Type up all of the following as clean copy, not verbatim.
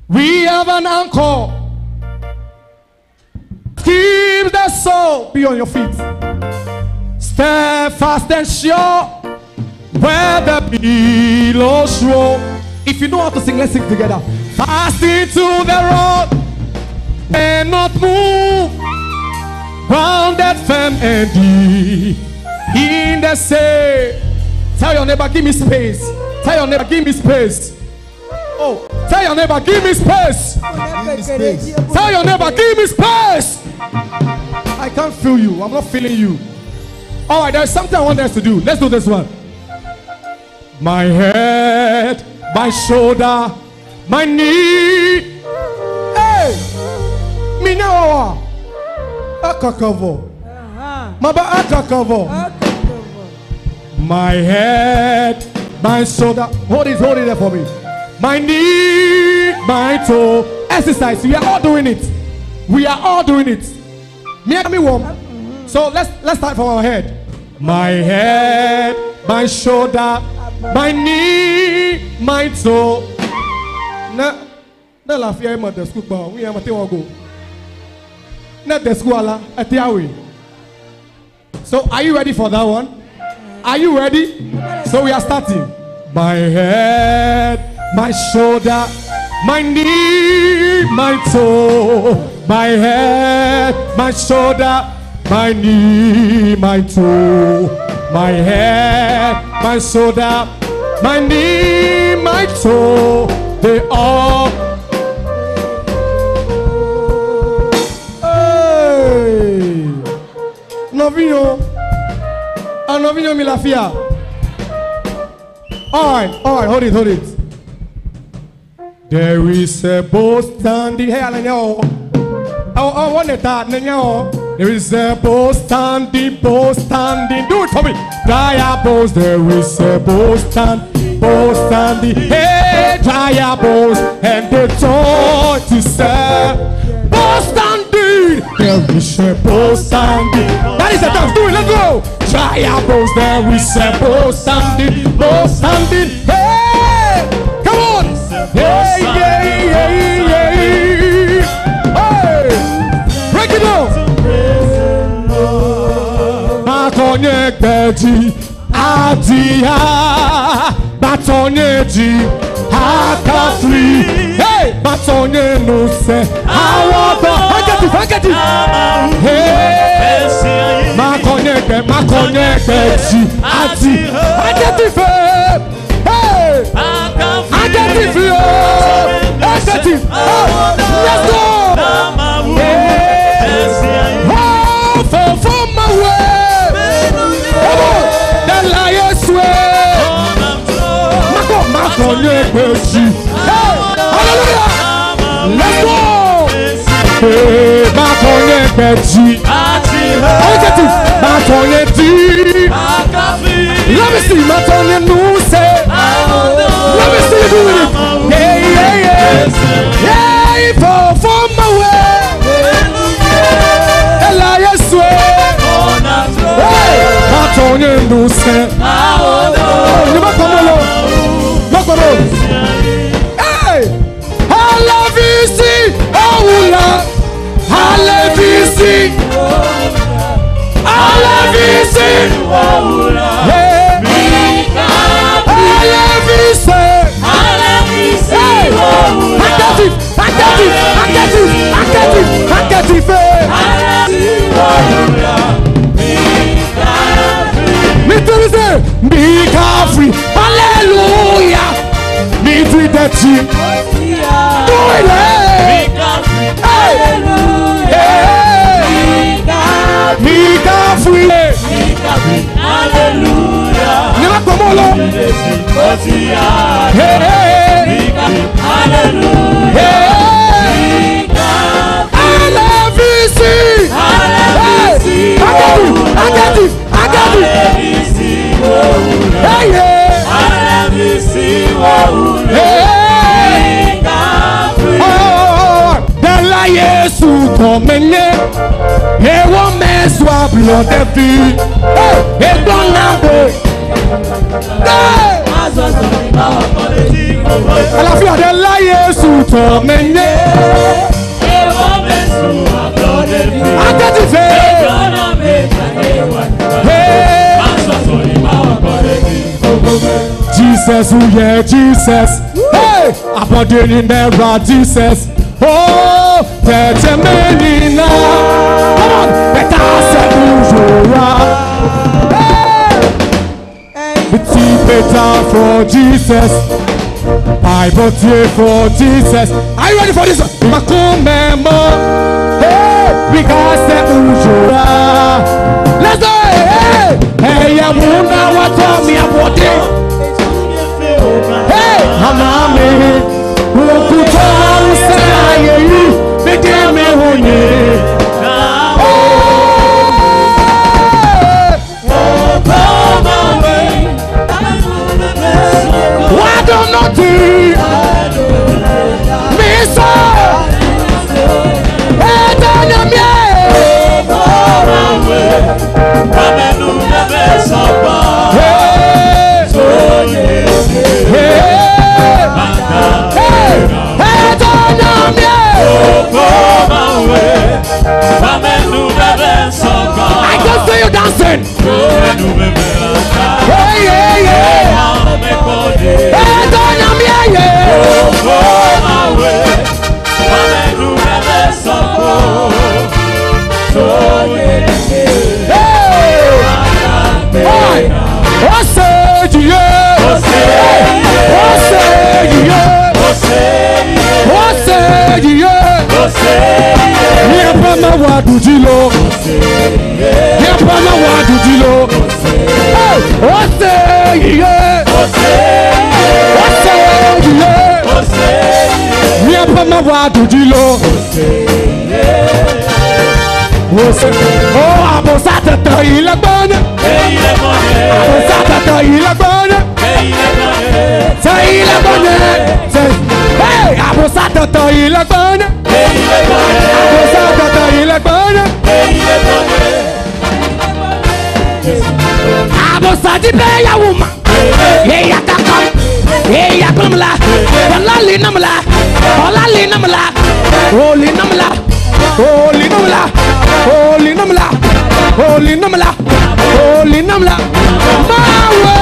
We have an anchor. Keep the soul. Be on your feet. Steadfast and sure. Where the billows roll. If you know how to sing, let's sing together. Fast into the road and not move. Grounded firm and deep in the sea. Tell your neighbor, give me space. Tell your neighbor, give me space. Oh, tell your neighbor, give me space. Give me space. Tell your neighbor, give me space. I can't feel you. I'm not feeling you. All right, there's something I want us to do. Let's do this one. My head, my shoulder, my knee. Hey, me now. Akakavo. Maba akakavo. My head, my shoulder. Hold it there for me. My knee, my toe. Exercise. We are all doing it. We are all doing it. Me and me warm. So let's start from our head. My head, my shoulder, my knee, my toe. Na na la fière ma de school ba. We am te go. Na de school ala ete. So are you ready for that one? Are you ready? So we are starting. My head, my shoulder, my knee, my toe. My head, my shoulder, my knee, my toe. My head, my shoulder, my knee, my toe. They all. Hey! Novinho. Novinho mi la fia. All right, hold it. There is a boat standing. Hey, Alanyo. Oh, one at that. There is a boat standing, boat standing. Do it for me. Dry boats. There is a boat standing, boat standing. Hey, dry boats, and the torch is a boat standing. There is a boat standing. That is the dance. Do it. Let's go. Dry boats. There is a boat standing, boat standing. Hey, come on. Yeah, yeah, yeah, yeah. Hey, break it down. Matonye gbeji adia, matonye ji akafri. Hey, matonye nuse awodo. Handkerchief. Hey, matonye gbeji adi. Handkerchief. Hey, handkerchief. Handkerchief. Let's go. Hey, oh, for my way. Come on, the lion's way. Hey, hallelujah. Let's go. Hey, makonye gbeji. Handkerchief. Matonye di. Let me see. Matonye nuse. Let me see you doing it. Yeah, yeah, yeah. Yeah, for my way. The lion's way. Hey, matonye nuse. Hey, Alavisi, Aula, Alavisi, Alavisi, hey, Alavisi, hey, handkerchief, handkerchief, handkerchief, handkerchief, handkerchief, me to say, me free, hallelujah. Me to the team. Do it, hey. Hey, me free, hallelujah. Never come along. Hey, hallelujah. Hey, Alavisi, hey, handkerchief, handkerchief, handkerchief. Hey, hey. Hey. Oh, Dela Yesu komenye. Ewo meswa blodefi. Hey, egbon lambo. Hey. Àlàáfíà dé láyé sùtọ̀ mẹ́nyẹ́. Atẹ́tìfẹ́. Hey. Jesus, oh yeah, Jesus. Hey, abọ́dé náírà Jesus. Oh, tẹ̀tẹ̀ mẹ́rin náà. Come on, bẹ̀tà sẹ́gun yòrá. Hey, it's better for Jesus. Bible tear for Jesus. Are you ready for this one? Makumemo. Hey, we got seven yòrá. Let's go. Hey, hey, Yamuna, what me about it? Hey, Hamame, Okuta Usaye, Bedeme Hunye. Why don't not do me so? Hey, I can see you dancing. Hey, yeah, yeah. Hey, yeah. Hey. What say you? What say you? What say you? Nyapama wa dujilo. Nyapama wa dujilo. Hey, what say you? What say you? Nyapama wa dujilo. Oh, abosa tete ilagbone. Abosa tete ilagbone. Say ilagbone. Say, hey, abosa tete ilagbone. Abosa tete ilagbone. Abosa di be ya wuma. Eya kakam. Eya gbamla. Ola li namla. Ola li namla. Oli namla. Oli namla. Oli namla. Oli namla. Oli namla. Mawe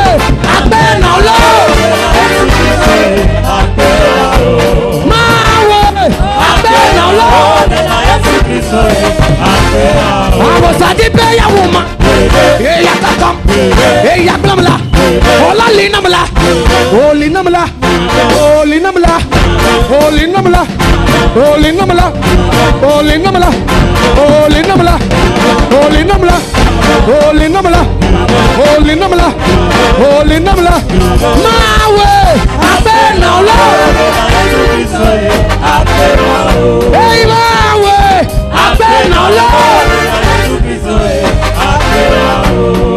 agbe na lo. Mawe agbe na lo. Abosa di be ya wuma. Eya kakam. Eya gbamla. Ola li namla. Oli namla. Oli namla. Oli namla. Oli namla. Oli namla. Oli namla. Oli namla. Oli namla. Oli namla. Oli namla. Mawe agbe na lo. Hey mawe agbe na lo.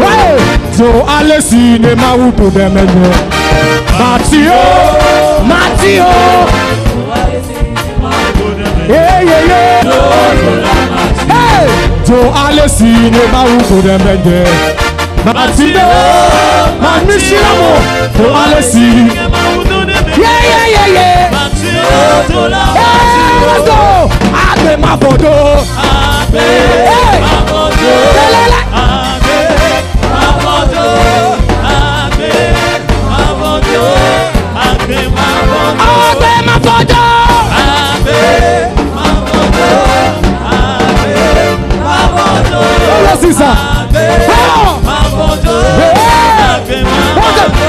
Hey, so ale sinema uto demenye. Matio, Matio. Yeah, yeah, yeah. Hey, so ale sinema uto demenye. Matio, Manishiramo. So ale sinema uto demenye. Yeah, yeah, yeah, yeah. Hey, let's go. Agbe mafodo. Hey, lelele. Agbe mafodo. Yes, sir.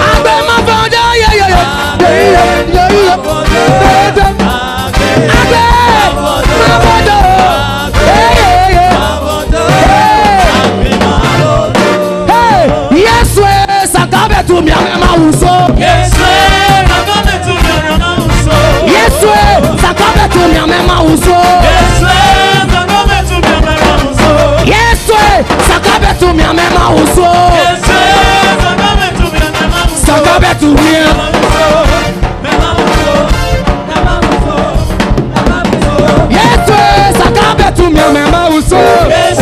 Agbe mafodo. Yeah, yeah, yeah. Yeah, yeah, yeah. Agbe mafodo. Yeah, yeah, yeah. Hey, yes, we sakabe tu mi amema uso. Yes, we sakabe tu mi amema uso. Yes, we sakabe tu mi amema uso. Sakabe tu mi. Yes, we sakabe tu mi amema uso. Yes,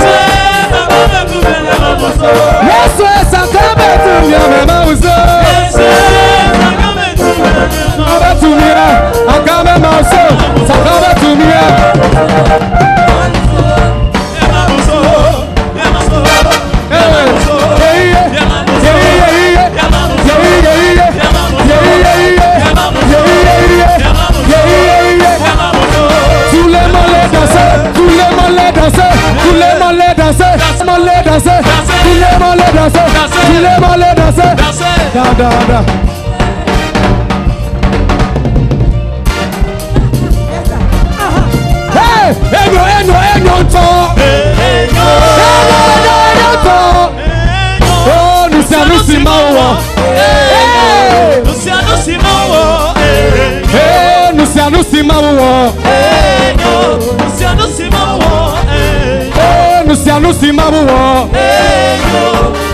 we sakabe tu mi amema uso. danser. Filez-moi danser. Filez-moi danser. Da da da. Hey, enyo enyo enyo to. Enyo enyo enyo to. Oh, nusia nusi mawo. Hey, Nusia nusi mawo. Hey, nusia nusi mawo. Nusia nusi mawo. Oh, nusia nusi mawo.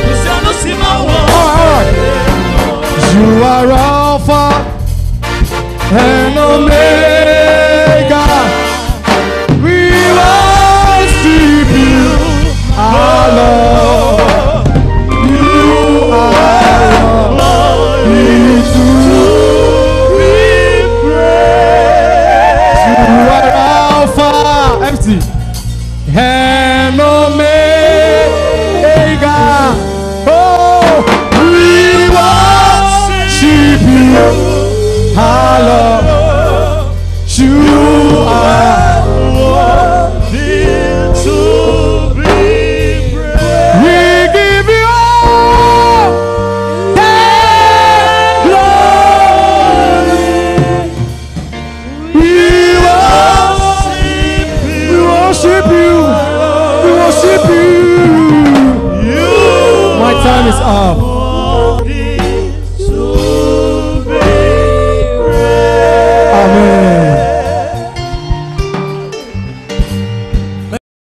Nusia nusi mawo. All right. You are Alpha and Omega. We worship you, our Lord. You are worthy to be praised. You are Alpha, empty, and Omega. Oh, we worship you, our Lord. You are Worthy to be praised. We give you all the glory. We worship you. We worship you. My time is up.